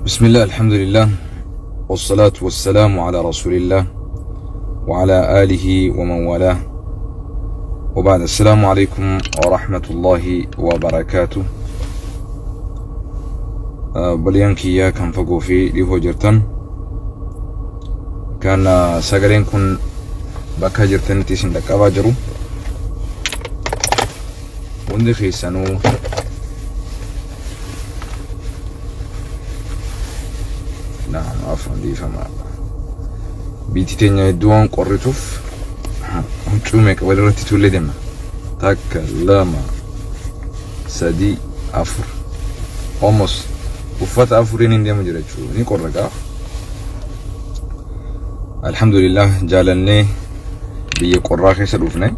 بسم الله، الحمد لله، والصلاة والسلام على رسول الله وعلى آله ومن والاه، وبعد، السلام عليكم ورحمة الله وبركاته. Obboleeyyan kiyya kan fagoo fi dhihoo jirtan, kan sagaleen kun bakka jirtanitti isin dhaqqabaa jiru hundi keessanuu, naam, afwan, dhiifama, biitti teenya hedduu waan qorrituuf huccuu meeqa walirratti tuullee deemna? Takka, lama, sadii, afur, almost uffata afuriin hin deemu jira jechuudha. Ni qorra gaa. Alhamdulillah, jaalannee biyya qorraa keessa dhufne.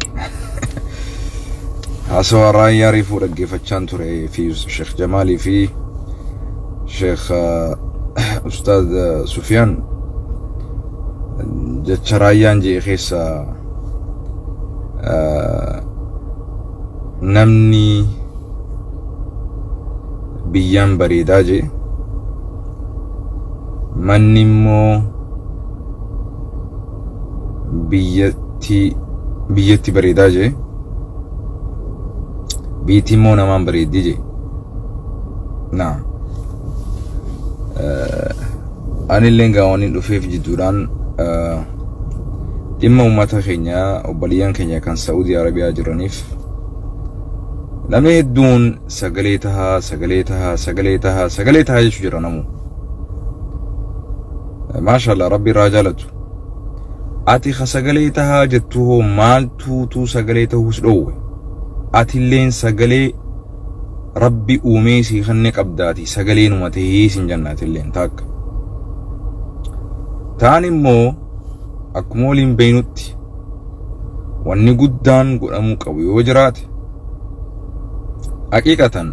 Haasawaa Raayyaa reefuu dhaggeeffachaan ture fi Sheekh Jamaalii fi Sheekh Ustaad Sufiyaan, jecha Raayyaan je'e keessa namni biyyaan bareedaa jee, manni immoo biyyatti bareedaa jee, biitti immoo namaan bareeddii jee. Naam. Anillee gaa waan dhufeef jidduudhaan dhimma uummata keenya, obboleeyyan keenya kan Saa'udii Arabiyaa jiraniif, namni hedduun sagalee tahaa, sagalee tahaa, sagalee tahaa, sagalee tahaa jechuu jira namu. Maashaallah, Rabbi irraa jaalatu. Ati ka sagalee tahaa jettu hoo maaltuutu sagalee tahuus dhoowwe? Atilleen sagalee Rabbi uumee sii kenne qabdaati, sagalee numa tahii sin jenna atilleen takka. Taan immoo akkuma waliin beeynutti wanni guddaan godhamuu qabu yoo jiraate, haqiiqatan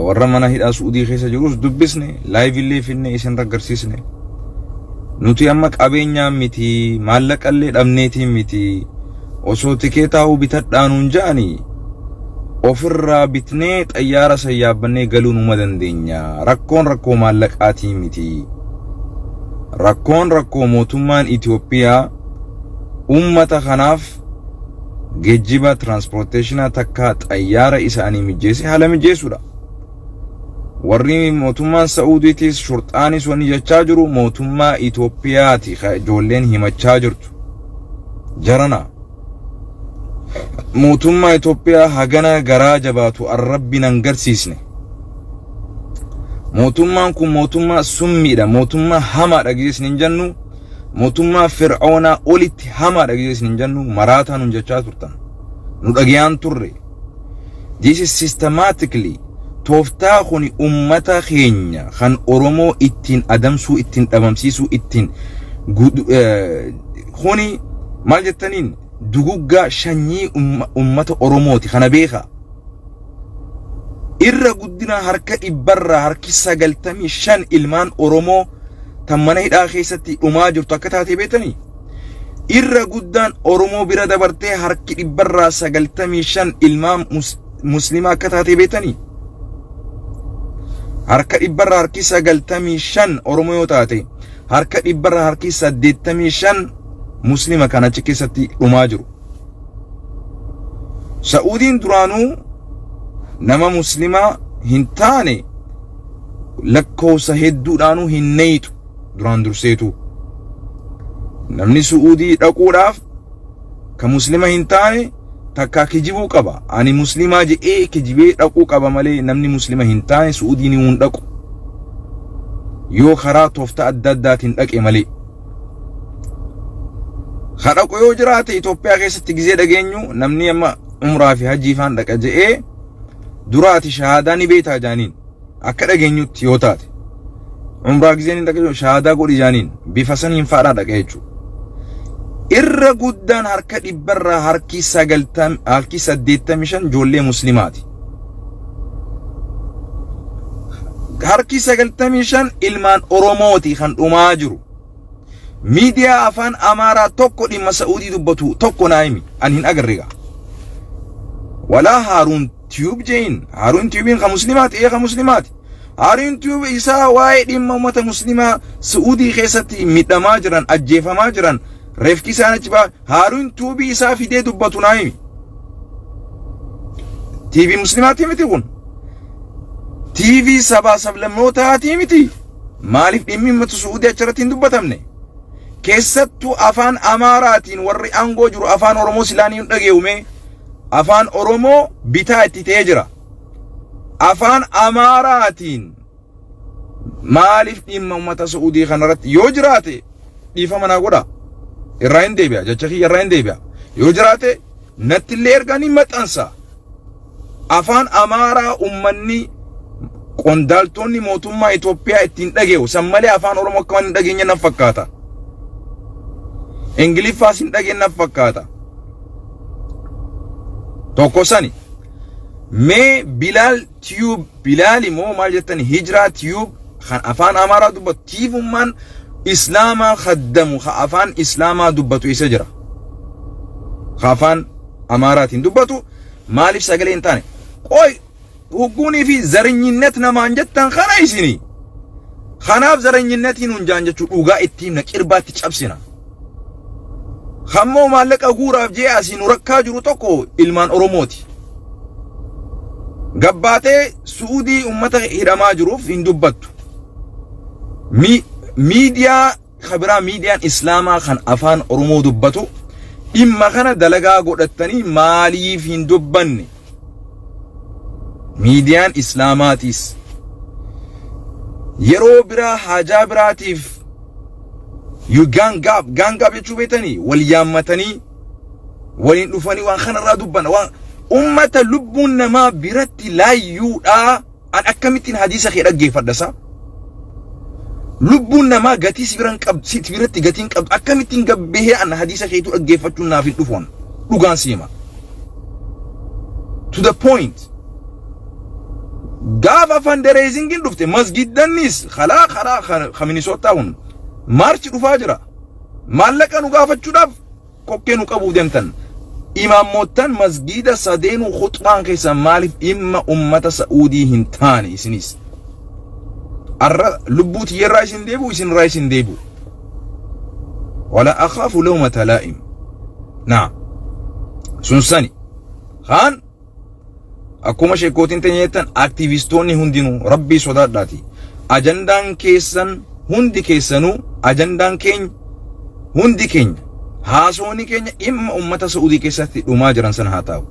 warra mana hidhaa Su'uudii keessa jirus dubbisne, live illee finne, isin agarsiisne. Nuti amma qabeenyaan miti, maallaqallee dhabneetiin miti. Osoo tikeetaa'uu bitadhaanuun ja'anii ofirraa bitnee xayyaara san yaabbannee galuu numa dandeenya. Rakkoon rakkoo maallaqaatii miti. Rakkoon rakkoo mootummaan Itoophiyaa uummata kanaaf geejjiba transportation takka xayyaara isaanii mijeesse haala mijeessuudha. Warri mootummaan Sa'uudiitis shurxaanis wanni jechaa jiru mootummaa Itoophiyaati ijoolleen himachaa jirtu. Jarana. Mootummaa Itoophiyaa hagana garaa jabaatu arrabbi nan garsiisne. Mootummaan kun mootummaa summiidha, mootummaa hamaadha gizees hin jennu, mootummaa Fir'oonaa olitti hamaadha gizees hin jennu, maraataa nun jechaa turtan. Nu dhagayaan turre. This is systematically tooftaa kuni ummata keenya kan Oromoo ittiin adamsuu, ittiin dhabamsiisuu, ittiin kuni maal jettaniin duguggaa shanyii ummata Oromooti kana beeka. Irra guddina harka dhibbarraa harki 95 ilmaan Oromoo tan mana hidhaa keessatti dhumaa jirtu akka taate beektanii? Irra guddaan Oromoo bira dabartee harki dhibbarraa 95 ilmaan Muslimaa akka taate beektanii? Harka dhibbarraa harki 95 Oromoo yoo taate, harka dhibbarraa harki 85 Muslima kan achi keessatti dhumaa jiru. Sa'uudiin duraanuu nama Muslimaa hin taane lakkoofsa hedduudhaanuu hin neeyxu duraan durseetu. Namni Su'uudii dhaquudhaaf ka Muslima hin taane takkaa kijibuu qaba. Ani Muslimaa jedhee kijibee dhaquu qaba malee namni Muslima hin taane Su'uudii ni hin dhaqu. Yoo karaa tooftaa adda addaatiin dhaqe malee. Ka dhaqu yoo jiraate, Itoophiyaa keessatti gizee dhageenyu namni amma umraa fi hajii faan dhaqa jedhee, dura ati shahaadaa ni beektaa jaaniin, akka dhageenyutti yoo taate. Umraa gizeen hin dhaqe, shahaadaa godhi jaaniin, bifa saniin faadhaa dhaqa jechuudha. Irra guddaan harka dhibbarraa harki 90, harki 85 ijoollee Muslimaati. Harki 95 ilmaan Oromooti kan dhumaa jiru. Miidiyaa afaan Amaaraa tokko dhimma Sa'uudii dubbatu tokko naa himi. Ani hin agarre gaa. Walaa Haaruun Tube jein. Haaruun Tubeiin kan Muslimaati, ee kan Muslimaati. Haaruun Tube isaa waa'ee dhimma uummata muslimaa Su'uudii keessatti midhamaa jiran, ajjeefamaa jiran, reefki isaan achi baa Haaruun Tube isaa fidee dubbatu naa himi. TV muslimaatii miti kun. TV sabaa sablammootaatii miti. Maaliif dhimmi uummata Su'uudii achirratti hin dubbatamne? Keessattuu afaan Amaaraatiin warri aangoo jiru afaan Oromoo silaanii hin dhageewume. Afaan Oromoo bitaa itti ta'ee jira. Afaan Amaaraatiin maaliif dhimma uummata Su'uudii kanarratti yoo jiraate dhiifama naa godha. Irraa hin deebi'a jecha kiyya irraa hin deebi'a. Yoo jiraate natti illee ergaa ni maxxansa. Afaan Amaaraa uummanni qondaaltonni mootummaa Itoophiyaa ittiin dhage'u san malee afaan Oromoo akka waan hin dhageenye naf fakkaata. Ingiliffaas hin dhageenye naf fakkaata. Tokko sani. Mee Bilaal Tube Bilaal immoo maal jettani Hijraa Tube kan afaan Amaaraa dubbatu tiifummaan Islaamaa khaddamu kan afaan Islaamaa dubbatu isa jira. Kan afaan Amaaraatiin dubbatu maaliif sagalee hin taane? Qoy hugguunii fi zarinyinet namaan jettan kana isinii. Kanaaf zaranyinetiin hun jaan jechuu dhugaa itti himna qirbaatti cabsina. Hammoo maallaqa guuraaf jee asii nu rakkaa jiru tokko ilmaan Oromooti. Gabbaatee Su'uudii uummata hidhamaa jiruuf hin dubbattu. Miidiyaa kabiraa miidiyaan Islaamaa kan afaan Oromoo dubbatu dhimma kana dalagaa godhattanii maaliif hin dubbanne? Miidiyaan Islaamaatiis yeroo biraa haajaa biraatiif you gang up gang up jechuu beektanii wal yaammatanii waliin dhufanii waan kanarraa dubbanna waan ummata lubbuun namaa biratti laayyuudhaa an akkamittiin hadiisa kee dhaggeeffadha sa lubbuun namaa gatii si biran qabdu si biratti gatiin qabdu akkamittiin gabbehee an hadiisa keetu dhaggeeffachuun naaf hin dhufoon dhugaan si hima to the point gaafa fundraisingin dhufte masgiddannis kalaa karaa ka Minisootaa kun maarchi dhufaa jira maallaqa nu gaafachuudhaaf kokkee nu qabuuf deemtan imaammoottan masgiida sadeenuu khuxbaan keessan maaliif dhimma ummata Sa'uudii hin taane isinis arra lubbuu tiyyarraa isin deebi'u isinirraa isin deebi'u wala akhaafu lawmata laa'im naa sun sani kaan Akkuma sheekootiin teenya jettan aktiivistoonni hundinuu rabbii sodaadhaati. Ajandaan keessan hundi keessanuu ajandaan keenya hundi keenya haasooni keenya dhimma uummata Sa'uudii keessatti dhumaa jiran sana haa ta'u.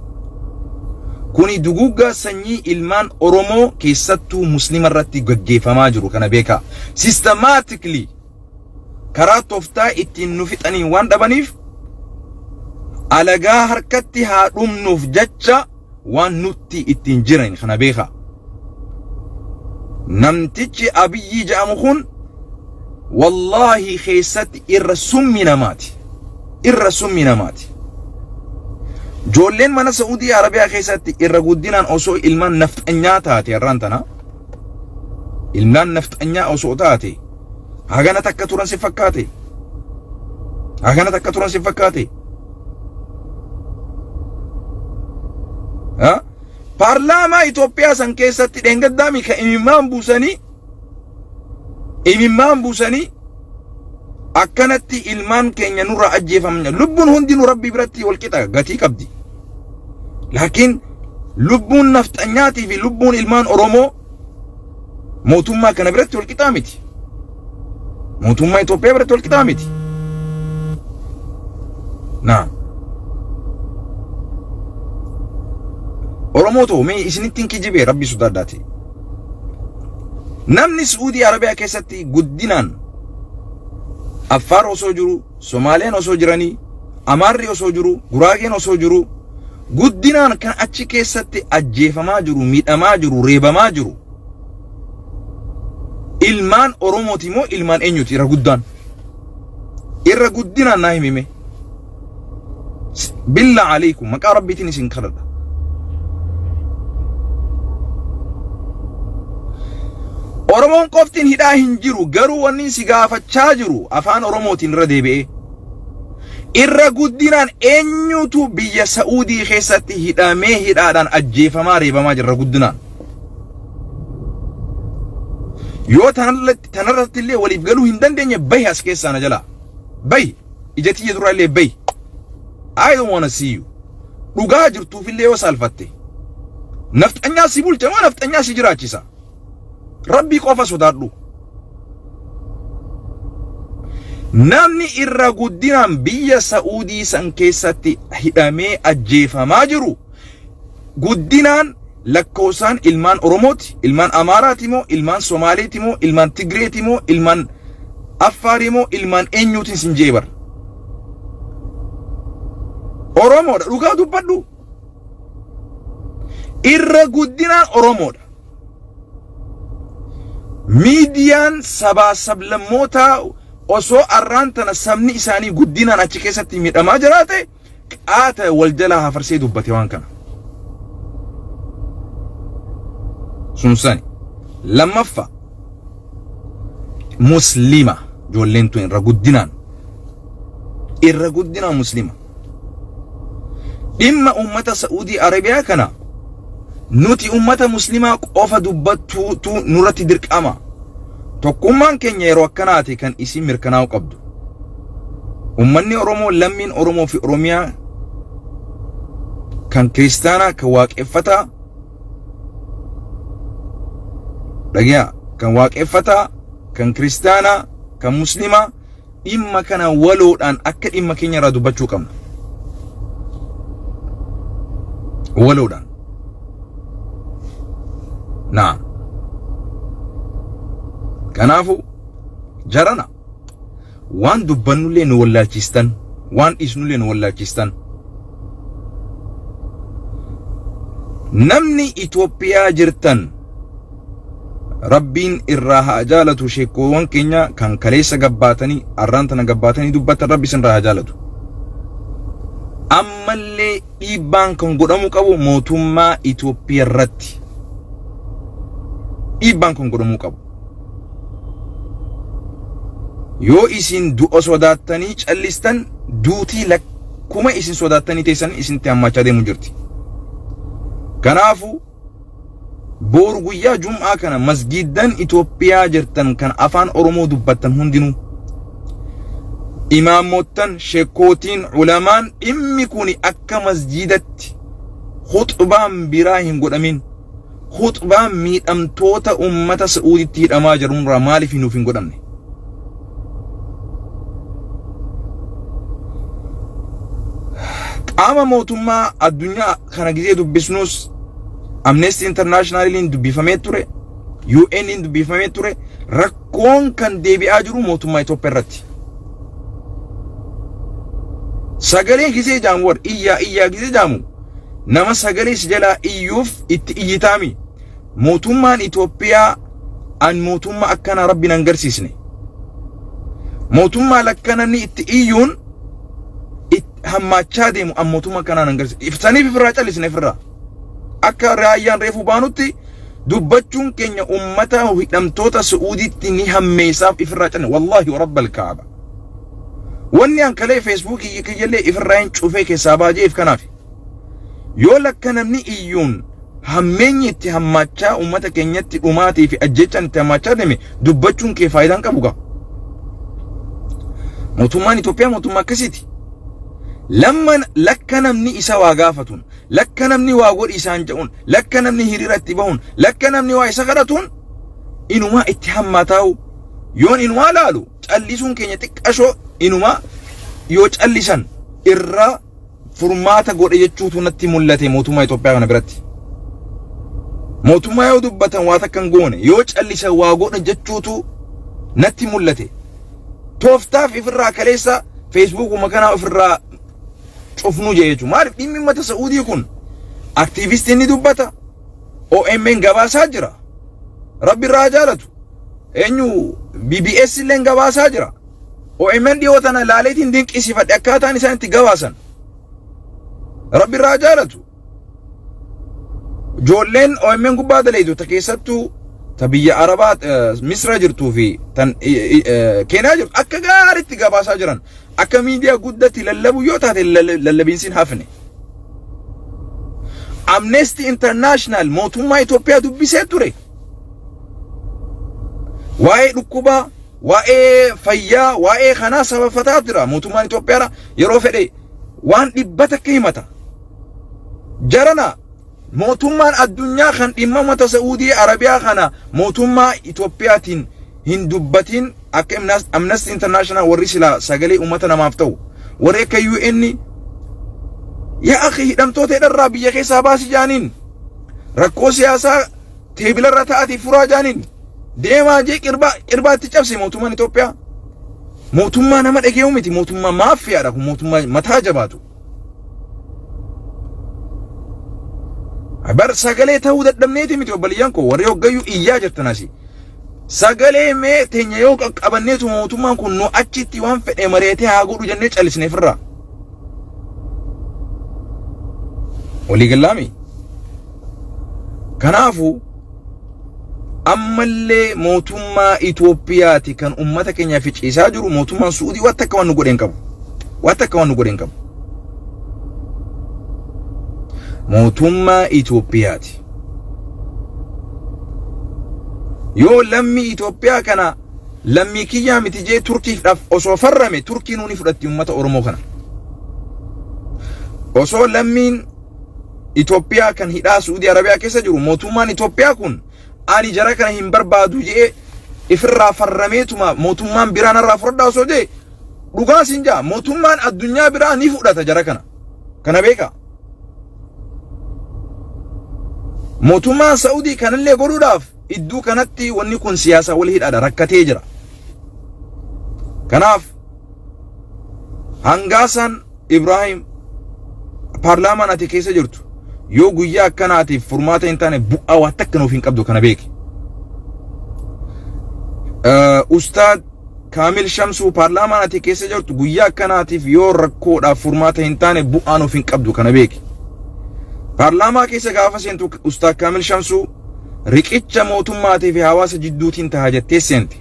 Kuni duguuggaa sanyii ilmaan Oromoo keessattuu muslima irratti gaggeeffamaa jiru kana beekaa. Systematically karaa tooftaa ittiin nu fixaniin waan dhabaniif alagaa harkatti haa dhumnuuf jecha waan nutti ittiin jiran kana beekaa. Namtichi Abiyyii jedhamu kun wallaahi keessatti irra summi namaati. Irra summi namaati. Ijoolleen mana Sa'uudii Arabiyaa keessatti irra guddinaan osoo ilmaan nafxanyaa taate har'aan tana ilmaan nafxanyaa osoo taate hagana takka turan si fakkaate hagana takka turan si fakkaate ha paarlaamaa Itoophiyaa san keessatti dheengaddaami ka imimmaan buusanii imimmaan buusanii akkanatti ilmaan keenya nurraa ajjeefamna lubbuun hundinuu rabbii biratti wal qixa gatii qabdi laakiin lubbuun nafxanyaatii fi lubbuun ilmaan Oromoo mootummaa kana biratti wal qixaa miti. Mootummaa Itoophiyaa biratti wal qixaa miti. Naa. Oromoo ta'u mee isinittiin kijibee rabbi sodaadhaati. Namni Su'uudii Arabiyaa keessatti guddinaan Affaar osoo jiru, Somaaliyaan osoo jiranii, Amaarri osoo jiru, Guraageen osoo jiru, guddinaan kan achi keessatti ajjeefamaa jiru, miidhamaa jiru, reebamaa jiru. Ilmaan Oromooti moo ilmaan eenyuti irra guddaan? Irra guddinaan naa himime. Billa alaikum maqaa rabbiitiin isin kadhadha. Oromoon qoftiin hidhaa hin jiru garuu wanni si gaafachaa jiru afaan Oromootiin irra deebi'ee. Irra guddinaan eenyutu biyya Sa'uudii keessatti hidhamee hidhaadhaan ajjeefamaa reebamaa jira guddinaan. Yoo tanarratti illee waliif galuu hin dandeenye bahi as keessaa na jalaa. Bahi ija tiyya duraa illee bahi. I don't wanna see you. Dhugaa jirtuuf illee yoo saalfatte. Nafxanyaa si bulcha moo nafxanyaa si jiraachisa? Rabbii qofa sodaadhu. Namni irra guddinaan biyya Sa'uudii san keessatti hidhamee ajjeefamaa jiru guddinaan lakkoofsaan ilmaan Oromooti, ilmaan Amaaraati moo, ilmaan Somaaleeti moo, ilmaan Tigreeti moo, ilmaan Affaarii moo, ilmaan eenyuutiin sin jee bar. Oromoodha dhugaa dubbadhu. Irra guddinaan Oromoodha. Miidiyaan sabaa sablammootaa osoo arraan tana sabni isaanii guddinaan achi keessatti miidhamaa jiraate qaata wal jalaa hafarsee dubbate waan kana. Sun sani. Lammaffaa muslima ijoolleen tun irra guddinaan irra guddinaan muslima. Dhimma uummata Sa'uudii Arabiyaa kana nuti uummata muslimaa qofa dubbattuutu nurratti dirqama. Tokkummaan keenya yeroo akkanaati kan isin mirkanaa'uu qabdu. Uummanni Oromoo lammiin Oromoo fi Oromiyaa kan kiristaanaa kan waaqeffataa dhagaa kan waaqeffataa kan kiristaanaa kan muslimaa dhimma kana waloodhaan akka dhimma keenya irraa dubbachuu qabna. Waloodhaan. Naam. Kanaafuu jarana waan dubbannullee nu wallaalchistan, waan dhiisnullee nu wallaalchistan. Namni Itoophiyaa jirtan Rabbiin irraa haa jaalatu sheekkoowwan keenya kan kaleessa gabbaatanii arraan tana gabbaatanii dubbatan Rabbi isin irraa haa jaalatu. Ammallee dhiibbaan kan godhamu qabu mootummaa Itoophiyaa irratti. Dhiibbaan kan godhamuu qabu. Yoo isin du'a sodaattanii callistan duutii lakkuma isin sodaattanii teessan isinitti hammaachaa deemu jirti. Kanaafuu Booru guyyaa Jum'aa kana masgiiddan Itoophiyaa jirtan kan afaan Oromoo dubbattan hundinuu imaamottan, sheekootiin, ulamaan dhimmi kuni akka masjiidatti khuxbaan biraa hin godhamin. Khuxbaan miidhamtoota ummata Sa'uuditti hidhamaa jirunirraa maaliif nuuf hin godhamne? Qaama mootummaa addunyaa kana gizee dubbisnus Amnesty Internationaliin dubbifamee ture, UN'n dubbifamee ture, rakkoon kan deebi'aa jiru mootummaa Itoophiyaa irratti. Sagalee gizee jaamu war iyyaa iyyaa gizee jaamu nama sagalee si jalaa iyyuuf itti iyyitaami. Mootummaan Itoophiyaa an mootummaa akkanaa rabbi nan garsiisne. Mootummaa lakka namni itti iyyuun hammaachaa deemu an mootummaa akkanaa nan garsiisne. Saniif ifirraa callisne ifirraa. Akka raayyaan reefuu baanutti dubbachuun keenya ummata hidhamtoota Su'uudiitti ni hammeessaaf ifirraa callisne. Wallaahi wa rabbal kaaba. Wanni an kalee feesbuukii kiyyallee ifirraa hin cufee keessaa baajeef kanaaf. Yoo lakka namni iyyuun hammeenyi itti hammaachaa uummata keenyatti dhumaatii fi ajjeechaan itti hammaachaa deeme dubbachuun kee faayidaa hin qabu gaa. Mootummaan Itoophiyaa mootummaa akkasiiti. Lamma lakka namni isa waa gaafatuun, lakka namni waa godhi isaan jedhuun, lakka namni hiriira itti bahuun, lakka namni waa isa kadhatuun inumaa itti hammaataa'u. Yoon inumaa laalu callisuun keenya xiqqashoo inumaa yoo callisan irraa furmaata godhe jechuutu natti mul'ate mootummaa Itoophiyaa kana biratti. Mootummaa yoo dubbatan waa takka hin goone yoo callisan waa godhan jechuutu natti mul'ate. Tooftaaf ifirraa kaleessa feesbuukuma kanaa ofirraa cufnuu jedhe jechuudha. Maaliif dhimmi uummata Sa'uudii kun aktiivistiin ni dubbata. OMN gabaasaa jira. Rabbi irraa jaalatu. Eenyu BBS illee gabaasaa jira. OMN dhiyoo tana laaleetiin dinqisiifadhe akkaataan isaan itti gabaasan. Rabbi irraa jaalatu. Ijoolleen OMN gubbaa daleeytu ta keessattuu ta biyya Arabaa Misra jirtuu fi tan Keeniyaa jirtu akka gaariitti gabaasaa jiran. Akka miidiyaa guddatti lallabu yoo taate lallabiinsi hin hafne. Amnesty International mootummaa Itoophiyaa dubbisee ture. Waa'ee dhukkubaa, waa'ee fayyaa, waa'ee kanaa sabafataa jira mootummaan Itoophiyaadha yeroo fedhe waan 100 himata. Jarana mootummaan addunyaa kan dhimma uummata Sa'uudii Arabiyaa kana mootummaa Itoophiyaatiin hin dubbatin akka Amnesty International warri silaa sagalee uummata namaaf ta'u warri akka UN yaa akhi hidhamtoota hidharraa biyya keessaa baasi jaaniin rakkoo siyaasaa teebilarra ta'atii furaa jaaniin deemaa jee qirbaa qirbaatti cabse mootummaan Itoophiyaa. Mootummaa nama dhagee'u miti mootummaa maaffiyaadha kun mootummaa mataa jabaatu. Bar sagalee ta'uu dadhabneeti miti obboleeyyan koo warri hoggayyuu iyyaa jirtan asii. Sagalee mee teenya yoo qaqqabanneetu mootummaan kun nu achitti waan fedhe mari'atee haa godhu jennee callisne ofirraa. Walii gallaami. Kanaafuu ammallee mootummaa Itoophiyaati kan uummata keenya ficiisaa jiru mootummaan Su'uudii waan takka waan nu godhe hin qabu. Waan takka waan nu godhe hin qabu. Mootummaa Itoophiyaati. Yoo lammii Itoophiyaa kana lammii kiyyaa miti jee Turkiifdhaaf osoo farrame Turkiinuu ni fudhatti uummata Oromoo kana. Osoo lammiin Itoophiyaa kan hidhaa Su'uudii Arabiyaa keessa jiru mootummaan Itoophiyaa kun ani jara kana hin barbaadu je'ee ifirraa farrameetuma mootummaan biraa narraa fudhadhaa osoo jee dhugaa siin jaa mootummaan addunyaa biraa ni fudhata jara kana. Kana beekaa. Mootummaan Sa'udii kanallee godhuudhaaf iddoo kanatti wanni kun siyaasa wal hidhaadha rakkatee jira. Kanaaf Hangaasaan Ibraahim paarlaamaan ati keessa jirtu yoo guyyaa akkanaatiif furmaata hin taane bu'aa waa takka nuuf hin qabdu kana beeki. Ustaad Kaamil Shamsuu paarlaamaan ati keessa jirtu guyyaa akkanaatiif yoo rakkoodhaaf furmaata hin taane bu'aa nuuf hin qabdu kana beeki. Paarlaamaa keessa gaafa seentu Ustaad Kaamil Shamsuu riqicha mootummaatii fi hawaasa jidduutiin taha jettee seente.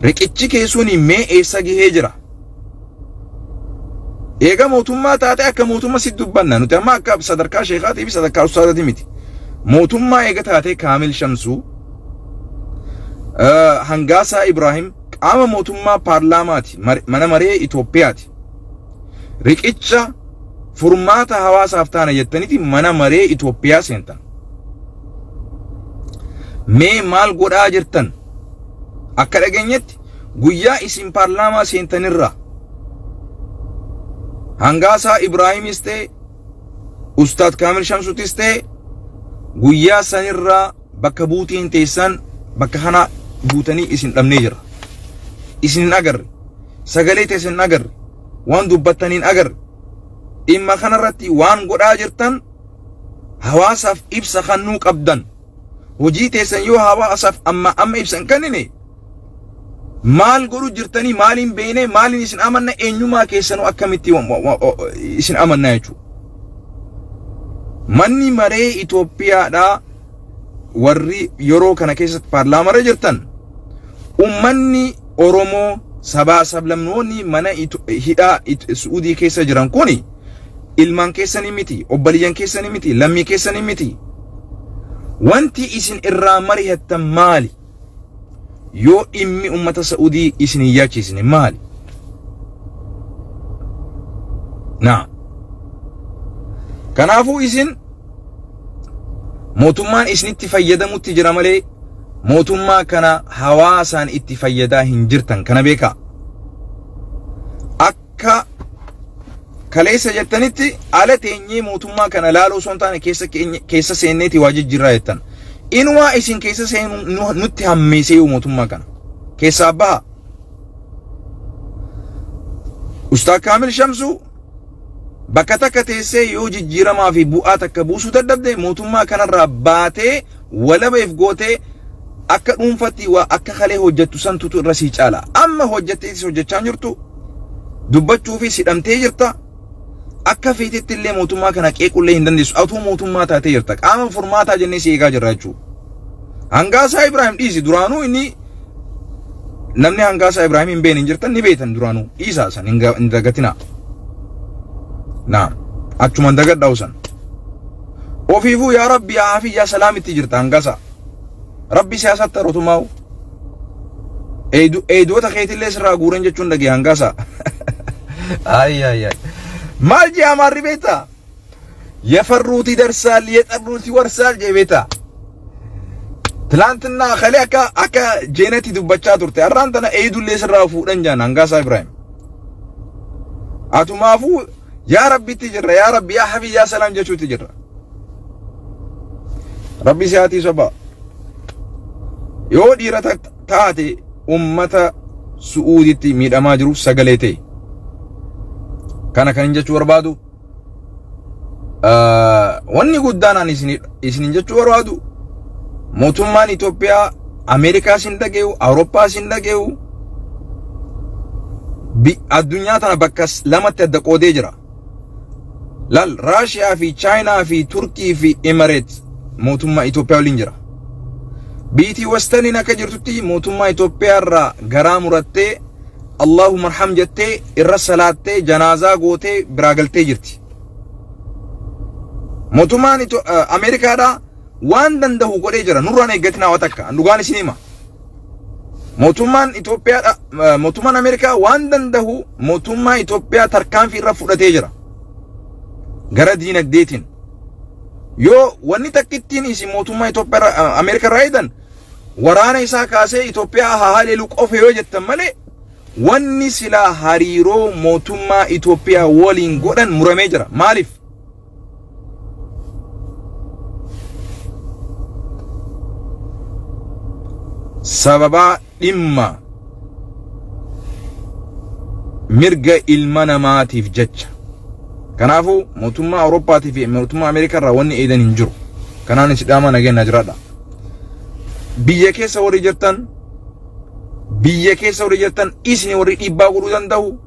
Riqichi kee suni mee eessa gahee jira? Eega mootummaa taate akka mootummaa si dubbanna. Nuti amma akka sadarkaa sheekaatii fi sadarkaa ustaazatii miti. Mootummaa eega taate Kaamil Shamsuu, Hangaasaa Ibraahim qaama mootummaa paarlaamaati, mana maree Itoophiyaati. Riqicha furmaata hawaasaaf taana jettaniiti mana maree Itoophiyaa seentan. Mee maal godhaa jirtan? Akka dhageenyetti guyyaa isin paarlaamaa seentanirraa Hangaasaa Ibraahimis ta'e Ustaad Kaamil Shamsutis ta'e guyyaa sanirraa bakka buutiin teessan bakka kana buutanii isin dhabnee jira. Isin hin agarre. Sagalee teessan hin agarre. Waan dubbattan hin agarre. Dhimma kanarratti waan godhaa jirtan hawaasaaf ibsa kennuu qabdan. Hojii teessan yoo hawaasaaf amma amma ibsa hin kennine maal godhu jirtanii maaliin beeknee maaliin isin amanna eenyummaa keessanuu akkamitti isin amanna jechuudha. Manni maree Itoophiyaadhaa warri yeroo kana keessatti paarlaamarra jirtan ummanni Oromoo sabaa sablamnoonni mana hidhaa Su'uudii keessa jiran kuni ilmaan keessanii miti, obbaliyyan keessanii miti, lammii keessanii miti. Wanti isin irraa mari'attan maali? Yoo dhimmi ummata Sa'udii isin hin yaachisne maali? Naa. Kanaafuu isin mootummaan isinitti fayyadamutti jira malee mootummaa kana hawaasaan itti fayyadaa hin jirtan kana beekaa. Akka kaleessa jettanitti ala teenyee mootummaa kana laaluu osoo hin taane keessa keessa seenneeti waa jijjiirraa jettan. Inumaa isin keessa seenuu nutti hammeessee mootummaa kana. Keessaa baha. Ustaa Kaamil Shamsuu bakka takka teessee yoo jijjiiramaa fi bu'aa takka buusuu dadhabde mootummaa kanarraa baatee walaba if gootee akka dhuunfatti waa akka kalee hojjettu santutu irra sii caala. Amma hojjetteetis hojjechaa hin jirtu. Dubbachuufis hidhamtee jirta. Akka feetetti illee mootummaa kana qeequllee hin dandeessu. Atuu mootummaa taatee jirta. Qaama furmaataa jennee si eegaa jirra jechuudha. Hangaasaa Ibraahim dhiisi duraanuu inni namni Hangaasaa Ibraahim hin beekne hin jirtan ni beektan duraanuu dhiisaa san hin dagatinaa. Naam achumaan dagadhaa san. Ofiifuu yaa Rabbi yaa Hafi yaa Salaamitti jirta Hangaasaa. Rabbi siyaasaatti harotumaa'u. Eedoota keetillee sirraa guuran jechuun dhagee hangaasa. Ay ay ay. Maal jee Amaarri beektaa? የፈሩት ይደርሳል የጠሩት ይወርሳል jee beektaa? ትላንትና kalee akka jeenetti dubbachaa turte har'aan tana eedullee sirraa fuudhan jaan Hangaasaa Ibrahim. Atumaafuu yaa Rabbitti jirra, yaa Rabbi, yaa Habiib, yaa Salaam jechuutti jirra. Rabbi si haatii soba. Yoo dhiira taate ummata Su'uuditti miidhamaa jiruuf sagalee ta'e. Kana kan hin jechuu barbaadu. Wanni guddaan ani isinin jechuu barbaadu, mootummaan Itoophiyaa Ameerikaas hin dhage'u, Awurooppaas hin dhage'u, addunyaa tana bakka lamatti adda qoodee jira. Lal Raashiyaa fi Chaayinaa fi Turkii fi Emireet mootummaa Itoophiyaa waliin jira. Biitii Westaniin akka jirtutti mootummaa Itoophiyaa irraa garaa murattee, Allahumma arham jettee irra salaattee, janaazaa gootee biraa galtee jirti. Mootummaan Ameerikaadhaa waan danda'u godhee jira. Nurraan eeggatinaa waan takka. Dhugaan isin hima. Mootummaan Itoophiyaadha, mootummaan Ameerikaa waan danda'u mootummaa Itoophiyaa tarkaanfii irra fudhatee jira. Gara diinagdeetiin. Yoo wanni takkittiin isin mootummaa Itoophiyaa Ameerikaa irraa eegan waraana isaa kaasee Itoophiyaa haa haleelu qofa yoo jettan malee, wanni silaa hariiroo mootummaa Itoophiyaa waliin godhan muramee jira. Maaliif? Sababaa dhimma mirga ilma namaatiif jecha. Kanaafuu mootummaa Awurooppaatii fi mootummaa Ameerikaa irraa wanni eedan hin jiru. Kanaan isin dhaamaa, nageenya jiraadha. Biyya keessa warri jirtan, biyya keessa warri jirtan, isin warri dhiibbaa godhuu danda'u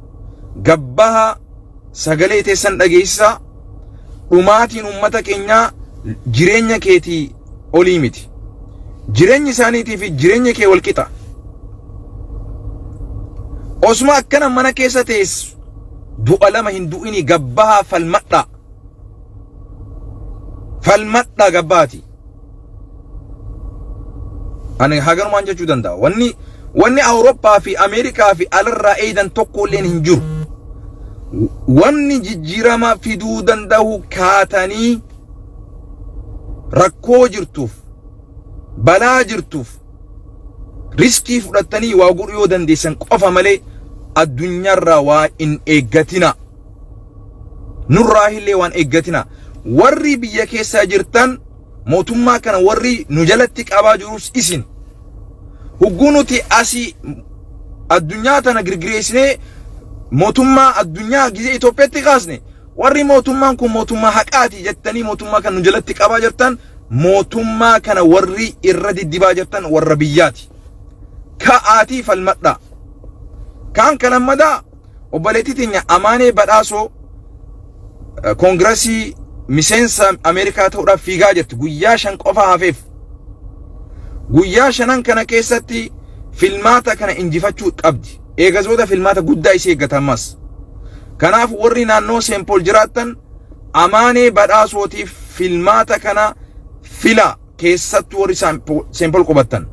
gabbaha, sagalee teessan dhageessisaa. Dhumaatiin uummata keenyaa jireenya keetii olii miti. Jireenyi isaaniitii fi jireenya kee wal qixa. Osuma akkana mana keessa teessu du'a lama hin du'ini, gabbahaa falmadhaa. Falmadhaa gabbaati. Ani haganumaan jechuu danda'a. Wanni Awurooppaa fi Ameerikaa fi alarraa eedan tokko illeen hin jiru. Wanni jijjiirama fiduu danda'u kaatanii rakkoo jirtuuf, balaa jirtuuf riskii fudhattanii waa godhuu yoo dandeessan qofa malee addunyaarraa waa hin eeggatina. Nurraa illee waan eeggatina. Warri biyya keessa jirtan, mootummaa kana warri nu jalatti qabaa jirus isin. Hugguu nuti asii addunyaa tana girgireessinee mootummaa addunyaa gizee Itoophiyaatti kaasne, warri mootummaan kun mootummaa haqaati jettanii mootummaa kana nu jalatti qabaa jirtan, mootummaa kana warri irra diddibaa jirtan warra biyyaati. Ka'aatii falmadhaa. Kaan kan ammadaa obboleettii teenya Amaanee Badhaasoo koongirasii miseensa Ameerikaa ta'uudhaaf fiigaa jirti. Guyyaa 5 qofa hafeef. Guyyaa shanan kana keessatti filmaata kana injifachuu qabdi. Eegazoota filmaata guddaa isii eeggata ammas. Kanaaf warri naannoo Seenpool jiraattan Amaanee Badhaasootiif filmaata kana filaa, keessattuu warri Seenpool qubattan.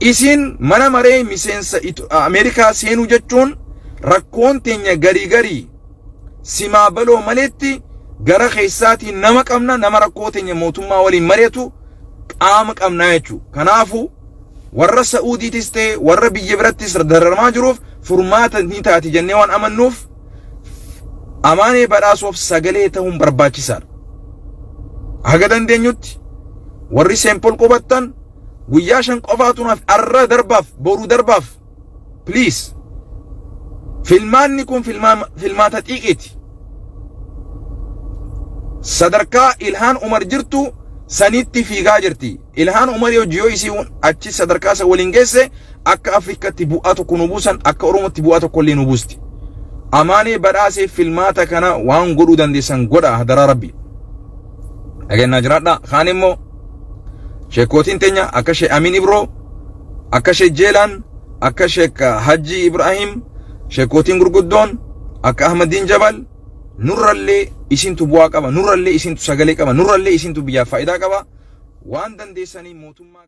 Isin mana maree miseensa Ameerikaa seenuu jechuun rakkoon teenya garii garii simaa baloo maleetti gara keessaatiin nama qabna, nama rakkoo teenya mootummaa waliin mari'atu qaama qabnaa jechuudha. Kanaafuu warra Sa'uudiitis ta'e warra biyya birattis dararamaa jiruuf furmaata ni taati jennee waan amannuuf Amaanee Badhaasoof sagalee ta'uun barbaachisaadha. Haga dandeenyutti warri Seenpol qubattan guyyaa 5 qofaatu naaf, arra darbaaf, boruu darbaaf, please. Filmaanni kun filmaata xiiqiiti. Sadarkaa Ilhaan Umar jirtu sanitti fiigaa jirti. Ilhaan Umar hojii yoo isii achi sadarkaa isa waliin geesse akka Afrikatti bu'aa tokko nu buusan, akka Oromootti bu'aa tokko illee nu buusti. Amaanee Badhaasee filmaata kana waan godhuu dandeessan godha, hadaraa Rabbi. Dhageenyaa jiraadha. Kaan immoo sheekootiin teenya akka Sheek Amin Ibroo, akka Sheek Jeelaan, akka Sheek Hajji Ibrahim, sheekootiin gurguddoon akka Ahmadiin Jabal, nurrallee isintu bu'aa qaba, nurrallee isintu sagalee qaba, nurrallee isintu biyyaaf faayidaa qaba. Waan dandeessanii mootummaa.